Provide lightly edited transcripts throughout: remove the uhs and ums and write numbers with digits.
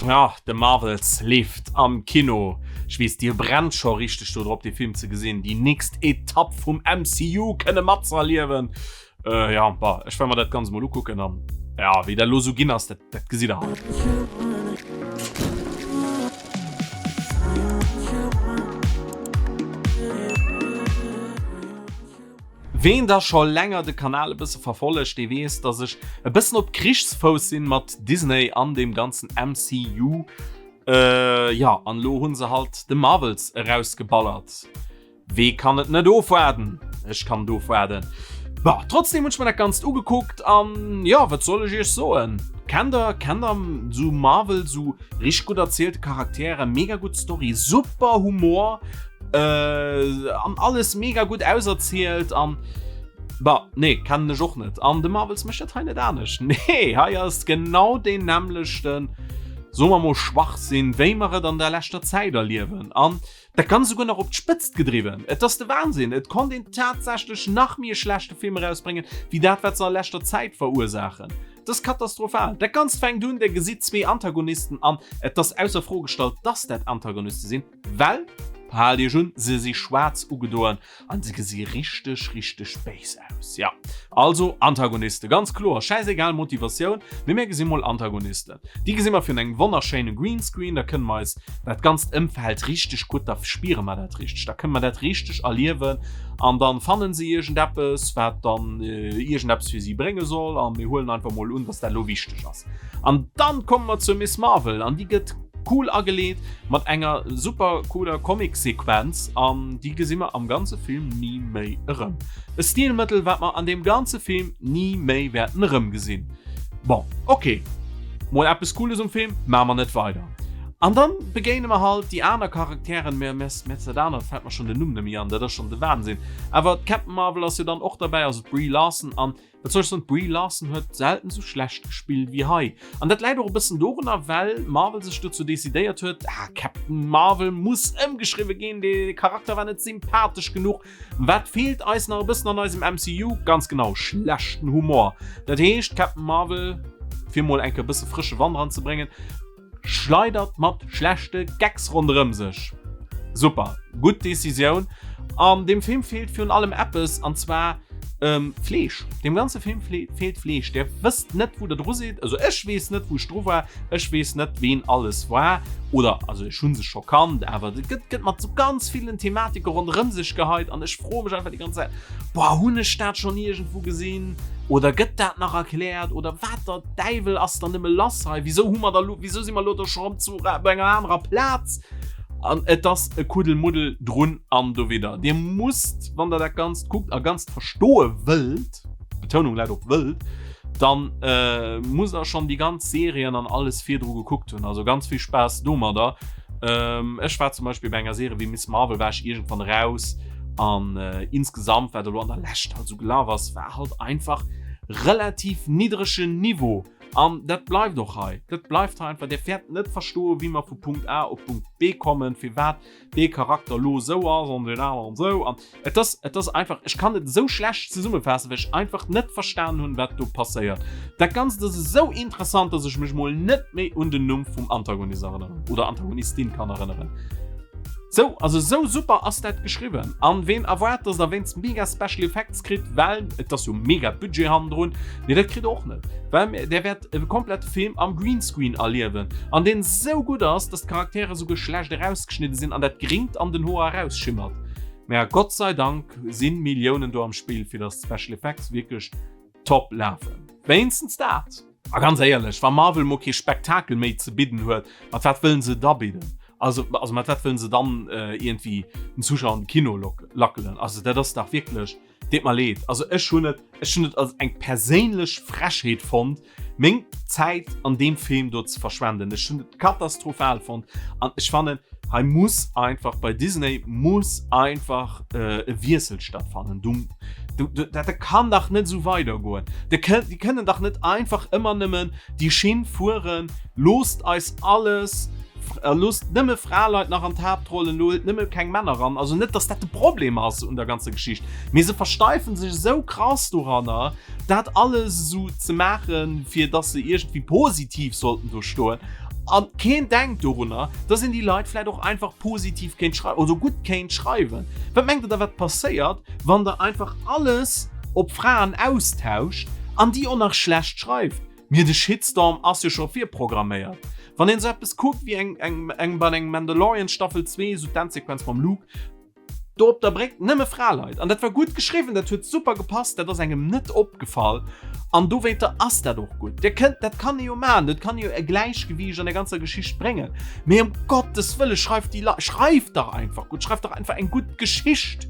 Ja, The Marvels leeft am Kino. Ech weess, dir brennt scho richteg do drop, dee Film ze gesinn, déi nächst Etapp vum MCU kënne matzëerliewen. Äh, ja, bah, ech well mer dat Ganzt mol ukucken an ja, wéi dat elo sou ginn ass, dat, dat gesitt der halt. Ween da scho länger de Kanal e bësse verfollegt, dee weess, dass ech e bëssen op Krichsfouss sinn mat Disney an deem ganzen MCU. Äh, ja, an elo hunn se halt The Marvels erausgeballert. Wee kann et net ofwaarden? Ech kann et ofwaarden. Bah, trotzdem hunn ech mer dat Ganzt ugekuckt an jo, wat soll ech iech soen? Kennt der, kennt der sou Marvel, sou richteg gutt erzielte Charaktere, mega gutt Story, super Humor äh, an alles mega gutt auserzielt an bah, nee, kennen ech och net. An de Marvels mécht dat hei net anescht. Nee, hei ass genau deen nämmlechten, soe mer mol Schwachsinn, wéi mer et an der leschter Zäit erliewen. An Dat Ganzt esouguer nach op d'Spëtzt gedriwwen. Et ass de Wahnsinn. Et konnt een tatsächlech nach méi e schlechte Film erausbréngen, wéi dat, wat se a leschter Zäit verursaachen. Et ass katastrophal. Dat Ganzt fänkt un, Der gesitt zwee Antagonisten an et ass ausser Fro gestallt, dass dat Antagoniste sinn, well, haalt Iech un, se si schwaarz ugedoen An se gesi richteg, richteg béis aus. Ja, also Antagoniste, ganz kloer. Schäisegal Motivatioun, mee mir gesi mol Antagonisten. Déi gesi mer virun engem wonnerschéine Greenscreen, da kënne mer eis dat ganzt Ëmfeld richteg gutt, da spiere mer dat richteg, da kënne mer dat richteg erliewen. An dann fannen se iergendeppes, wat dann iergendeppes fir si brénge soll, a mir huelen einfach mol un, dass dat elo wichteg ass. An dann komme mer zur Miss Marvel, an déi gëtt cool ageleet mat enger super cooler Comic-Sequenz an déi gesi mer am ganze Film ni méi erëm. E Stilmëttel, wat mer an deem ganze Film ni méi wäerten erëmgesinn. Bon, ok, mol eppes Cooles um Film, maache mer net weider. An dann begéine mer halt déi aner Charakteren, mir mir dat anert fält mer schonn den Numm net méi an, dat ass schonn de Wahnsinn. Awer d'Captain Marvel ass jo dann och derbäi, also d'Brie Larson an Wat soll ech soen, d'Brie Larson huet selten sou schlecht gespillt wéi hei. An dat läit och e bëssen dorunner, well Marvel sech dozou decidéiert huet, ah, Captain Marvel muss ëmgeschriwwe ginn, dee Charakter war net sympathesch genuch. Wat feelt eis nach e bëssen an eisem MCU? Ganz genau, schlechten Humor. Dat heescht, Captain Marvel, fir mol eng Kéier e bësse frësche Wand eranzebréngen, Schleidert mat schlechte Gags ronderëm sech. Super, gutt Decisioun. An deem Film feelt virun allem eppes, an zwar ähm, Fleesch. Deem ganze Film feelt Fleesch. Der wësst net, wou der dru sidd. Also ech weess net, wou ech dru war. Ech weess net, ween alles war. Oder, also ech hu se scho kannt, awer et gëtt, gëtt mat sou ganz villen Thematike ronderëm sech geheit an ech froe mech einfach déi ganz Zäit, Boah, hunn ech dat schonn iergendwou gesinn? Oder gëtt dat nach erkläert? Oder wat der Däiwel ass dann nëmme lass hei? Wisou hu mer da lo, wisou si mer lo do scho rëm zu bei enger anerer Plaz? An et ass e Kuddelmuddel drun an dowidder. Dir musst, wann der dat Ganzt kuckt a Ganzt verstoe wëllt, Betounung läit op wëllt, dann äh, musst der schonn déi ganz Serien an alles virdru gekuckt hunn. Also ganz vill Spaass domadder. Ähm, ech war zum Beispill bei enger Serie wéi Miss Marvel war ech iergendwann raus an äh, insgesamt, wat elo an der Lescht halt sou gelaf ass, war halt einfach relativ niddregen Niveau. An dat bleift och hei. Dat bleift hei einfach. Dir wäert net verstoen, wéi mer vu Punkt A op Punkt B kommen, firwat dee Charakter lo esou ass an deen aneren esou. An et ass, et ass einfach, ech kann et esou schlecht zesummefaassen, well ech einfach net verstanen hunn, wat do passéiert. Dat Ganzt ass esou interessant, dass ech mech mol net méi un den Numm vum Antagonist erënneren oder Antagonistin kann erënneren. Sou, also sou super ass dat geschriwwen. An ween erwaart, dass der wéinst mega Special Effects kritt, well et ass jo mega Budget hannendrun, nee dat kritt der och net, well der wäert e komplette Film am Greenscreen erliewen an deen sou gutt ass, dass d'Charaktere souguer schlecht erausgeschnidde sinn an dat Gringt an den Hoer erausschimmert. Mä Gott sei Dank sinn Milliounen do am Spill fir dass d'Special Effects wierklech top lafen. Wéinstens dat! A ganz éierlech, wa Marvel mol kee Spektakel méi ze bidden huet, mat wat wëllen se da bidden? Also, also mat wat wëllen se dann äh, iergendwéi den Zuschauer an de Kino lackelen? Also dat ass dach wierklech, deet mer leed. Also ech hunn et, ech hunn et als eng perséinlech Frechheet fonnt, meng Zäit an deem Film do ze verschwenden. Ech hunn et katastrophal fonnt an ech fannen, hei muss einfach bei Disney muss einfach äh, e Wiessel stattfannen. Du, du, du, dat kann dach net esou weidergoen. Déi kënnen dach net einfach ëmmer nëmmen déi Schinn fueren, loosst eis alles, äh, loosst nëmme Fraleit nach an d'Haaptrollen, huelt nëmme keng Männer ran. Also net, dass dat de Problem ass un der ganzer Geschicht, mee se versteifen sech esou krass doranner, dat alles esou ze maachen, fir dass se iergendwéi positiv sollten do stoen. An keen denkt dorunner, dass een déi Leit vläit och einfach positiv kéint schreiwen oder gutt kéint schreiwen. Wat mengt der da wat passéiert, wann der einfach alles op Fraen austauscht an déi och nach schlecht schreift? Mee de Shitstorm ass jo scho virprogramméiert. Wann een esou eppes kuckt wéi eng eng eng bei engem Mandalorian Staffel 2, esou d'Endsequenz mam Luke, Do op der Bréck nëmme Fraleit. An dat war gutt geschriwwen, dat huet super gepasst, dat ass engem net opgefall an dowéinter ass dat och gutt. Dir kënnt, dat kann ee jo maachen, dat kann ee jo e Gläichgewiicht an der ganzer Geschicht bréngen, mee ëm Gottes Wëlle schreift déi Leit, schreift dach einfach gutt, schreift dach einfach eng gutt Geschicht.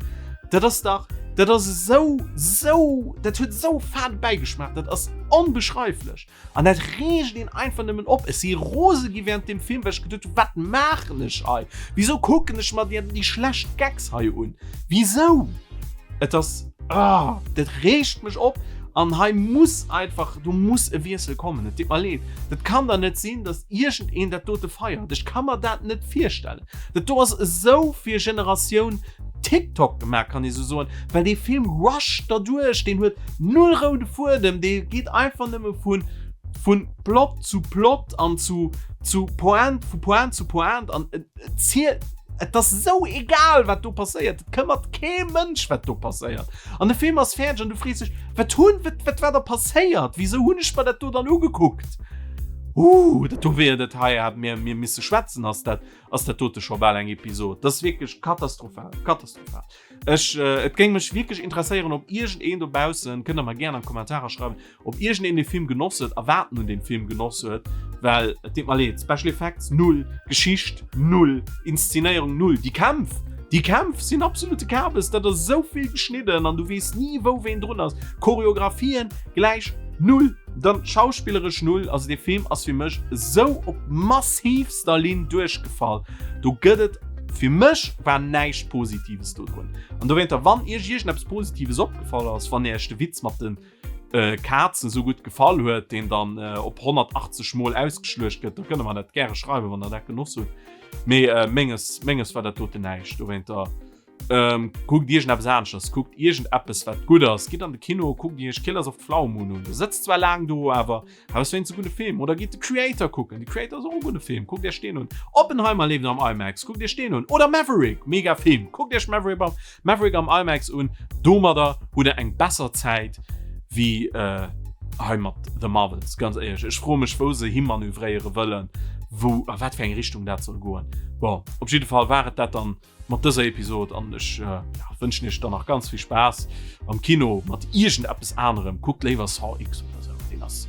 Dat ass dach, dat ass esou, esou, dat huet esou e fade Bäigeschmaach, dat ass onbeschreiflech. An dat reegt een einfach nëmmen op. Ech si rose gi während dem Film, well ech geduet hunn, wat maachen ech hei? Wisou kucken ech mer déi schlecht Gags hei un? Wisou? Et ass, ah, dat reegt mech op. An hei muss einfach, do muss e Wiessel kommen. Et deet mer leed. Dat kann der net sinn, datt iergendeen dat dote feiert. Ech ka mer dat net virstellen. Dat do ass esou fir Generatioun TikTok gemaach, kann ee sou soen, well dee Film rusht derduerch, deen huet null roude Fuedem, dee geet einfach nëmme vu vu Plot zu Plot an zu zu Pointe, vu Pointe zu Pointe an et zielt, et ass esou egal wat do passéiert, et këmmert kee Mënsch wat do passéiert an de Film ass fäerdeg an du frees dech, wat hunn, wat wat war da passéiert, wisou hunn ech mer dat do dann ugekuckt? Ooh, dat do wier dat hei hat mir mir misse schwätzen, ass dat ass dat dote scho bal eng Episod. Dat ass wierklech katastrophal, katastrophal. Ech, äh, et géing mech wierklech interesséieren, ob iergendeen dobaussen, kënnt der mer gären an d'Kommentarer schreiwen, ob iergendeen dee Film genoss huet a wat en un deem Film genoss huet, well et deet mer leed, Special Effects null, Geschicht null, Inszenéierung null, déi Kämpf, déi Kämpf sinn absolute Kabes, dat ass esou vill geschnidden an du weess ni wou ween drun ass, Choreographien gläich null, dann schauspilleresch null, also dee Film ass fir mech esou op massivst der Linn duerchgefall. Do gëtt et fir mech war näischt Positives do drun. An dowéinter, wann iech iergendeppes Positives opgefall ass, wann iech de Witz mat den äh, Kazen sou gutt gefall huet, deen dann äh, op 180 Mol ausgeschluecht gëtt, da kënnt der mer dat gäre schreiwen, wann der dat genoss hutt. Mee äh, menges, menges war dat doten näischt. Dowéinter ähm, kuckt iergendeppes aneschters, kuckt iergendeppes, wat gutt ass. Gitt an de Kino, kuckt iech Killers of the Flower Moon un. Der sëtzt zwar laang do, awer Awer ass wéinst e gudde Film. Oder gitt The Creator kucken. The Creator ass och e gudde Film. Kuckt iech deen un. Oppenheimer leeft am IMAX. Kuckt iech deen un. Oder Maverick, mega Film. Kuckt iech Maverick am, Maverick am IMAX un. Domadder hutt der eng besser Zäit wéi äh, hei mat The Marvels. Ganz éierlech, ech froe mech, wou se himanövréiere wëllen, wou a wat fir eng Richtung dat soll goen. Bon, op jidde Fall war et dat dann mat dëser Episod an ech äh, ja, wënschen iech dann nach ganz vill Spaass am Kino mat iergendeppes anerem. Kuckt léiwer Saw X oder sou, deen ass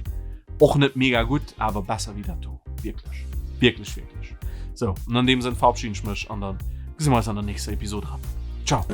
och net mega gutt, awer besser wéi dat do. Wierklech, wierklech, wierklech. Sou, an an deem Sënn verabschieden ech mech an dann gesi mer eis an der nächster Episod erëm. Ciao!